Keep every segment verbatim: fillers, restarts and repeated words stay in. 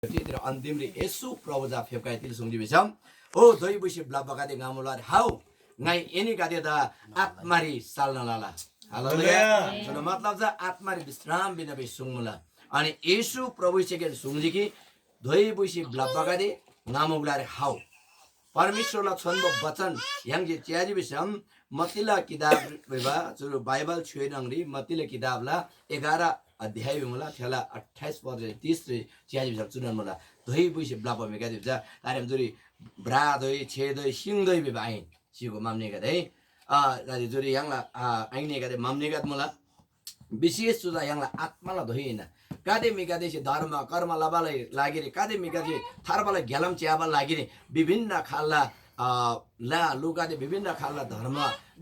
तितिर अन्तिमरी येशू प्रभु जा फेप्‍काइ तिल सुङ्जी भिसम, ओ धोइ बुसी ब्‍लप्‍बागदे ङामुलार हाउ, ङाइ एनीगदेदा आत्‍मारी साल्‍ना लला। हालेलुया। चुला मतलब चा आत्‍मारी विश्राम बिना भिसी सुङ्मुला। अनि येशू प्रभुसेकेन सुङ्जी कि धोइ बुसी ब्‍लप्‍बागदे ङामुलार हाउ। परमेश्‍वरला छोन्‍बो बचन य्‍हाङसे च्‍याजी भिसम मत्तीला किताब भिबा चु बाइबल छ्‌योइ न्‍हङरी मत्तीला किताबला एघार अध्याय भिमुला, थेला अट्ठाइस पदरी तीसरी च्‍याजी भिसम चुनोन मुला। धोइ बुइसे ब्‍लप्‍बा म्‍हिगदे भिजा तारेम जुरी ब्रा धोइ, छे धोइ, सिङ धोइ भिबा आहिन। सिगो माम्‍नेगदे है। अ, दादी जुरी य्‍हाङला, अ, आइनेगदे माम्‍नेगद मुला। विशेष चु चा य्‍हाङला आत्‍माला धोइ हिन्‍ना। गाते म्‍हिगदेसे धर्म कर्म लबाला लागिरी, गाते म्‍हिगदेसे थार्बाला ग्‍यालाम च्‍याबाला लागिरी विभिन्न खालला, अ, ला लुगाते विभिन्न खालला धर्म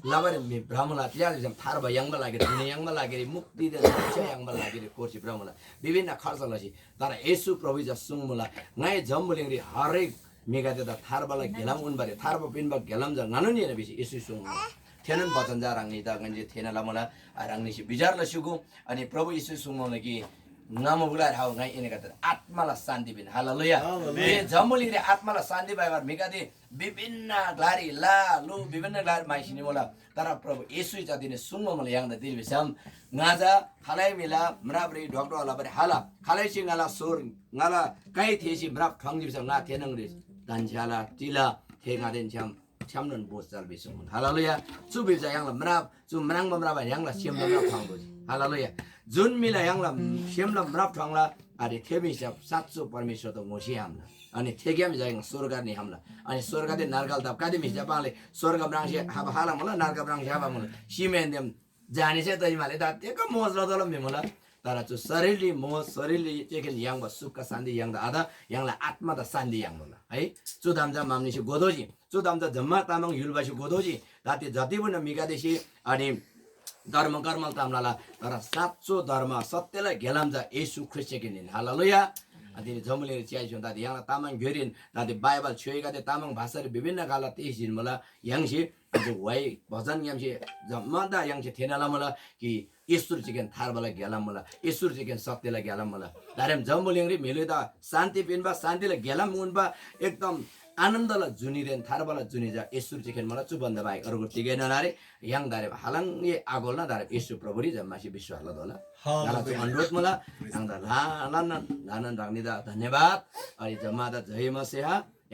लबारी म्‍हि भ्रमुला, तिग्‍दा भिसम थार्बा याङ्बा लागिरी, दुने याङ्बा लागिरी, मुक्तिदेन शिक्षा याङ्बा लागिरी कोर्सी भ्रमुला विभिन्न खर्च लसी। तर येशू प्रभु चा सुङ्मुला, ङाइ जम्‍बुलिङरी हरेक म्‍हिगदेदा थार्बाला ग्‍यालाम उन्‍बारी थार्बा पिन्‍बा ग्‍यालाम चा ङानोन हिन्‍ना भिसी येशू सुङ्मुला। थेनोन बचन चा ह्राङनीदा ङन्‍से थेःना लमुला, ह्राङनीसे विचार लस्‍युगु। अनि प्रभु येशू सुङ्मुला कि ङामुबुला हाउ ङाइ एनीगदेदा आत्‍माला शान्ति पिन। हालेलुया। हालेलुया। ए जम्‍बुलिङरी आत्‍माला शान्ति पाइबार म्‍हिगदे विभिन्न ग्‍लारी ला लु विभिन्न ग्‍लारी म्‍हाइसी निमुला। तर प्रभु येशूइ चा तिनी सुङ्बा मुला य्‍हाङदा तिनी भिसम, ङा चा खालै म्‍हिला म्रापरी ढ्वाक ढ्वाक लबारी हाला, खालैसे ङाला सोर ङाला काइ थेःसी म्राप ठ्वाङ्जी भिसम ङा थे न्‍हङरी धन्‍छ्‌याला टिला थे ङादेन छ्‌याम छ्‌यामनोन बोस चल भिसम। हालेलुया। चु भिजा य्‍हाङला म्राप, चु म्राङ्बा म्राप य्‍हाङला सेमला म्राप ठ्वाङ्बो। हालेलुया। जुन म्‍हिला य्‍हाङला सेमला म्राप ठ्वाङ्ला, अरे थे म्‍हिसे साँचो परमेश्‍वरदा ङोसी हामला। अनि थेग्‍याम जा य्‍हाङ स्‍वर्ग निहामला। अनि स्‍वर्गदे नरकल तब कदे म्‍हिसे पाले स्‍वर्ग म्राङ्से हाबा हाला मुला, नरक म्राङ्से हाबा मुला। सिमेन देम जानिसे तै माले दा तेक मोज लदल म्‍हि मुला। तर चु शरीरली मोज, शरीरली चेकेन याङ्बा सुख शान्ति याङ्दा आदा य्‍हाङला आत्मादा शान्ति याङ्मुला। है, चु दाम जा माम्‍नीसे गोदोजी। चु दाम जा जम्‍मा तामाङ युलबासे गोदोजी। दाते जति बुन म्‍हिगदेसे अनि धर्म कर्मल ताम लला, तर साँचो धर्म सत्यला ग्‍यालाम चा येशू ख्रीष्‍टसेकेन हिन। हालेलुया। अनि तिनी जम्‍बुलिङरी च्‍याइसुन दाते य्‍हाङला तामाङ ग्‍योइरीन दाते बाइबल छ्‌योइगदे तामाङ भाषारी विभिन्न खालला तेइस जिन्‍मुला य्‍हाङसे अनि व्‍हाइ भजनग्‍यामसे जम्‍मादा य्‍हाङसे थेःना लमुला कि येशूर चिकेन थार्बाला ग्‍यालाम मुला, येशूर चिकेन सत्यला ग्‍यालाम मुला। दारेम जम्‍बुलिङरी म्‍हिलुइदा शान्ति पिन्‍बा, शान्तिला ग्‍यालाम उन्‍बा, एकदम आनन्दला जुनीदेन थार्बाला जुनी चा येशूर चिकेन मुला। चु भन्‍दा बाहेक अर्गु तिगै ननारे य्‍हाङ दारेम हालङए आगोलना दारेम येशू प्रभुरी जम्‍मासे विश्‍वास लदोला। ङाला चु अनुरोध मुला। य्‍हाङदा ल्‍हानान ल्‍हानान ह्राङनीदा धन्‍यवाद। अनि जम्‍मादा जय मसीहा।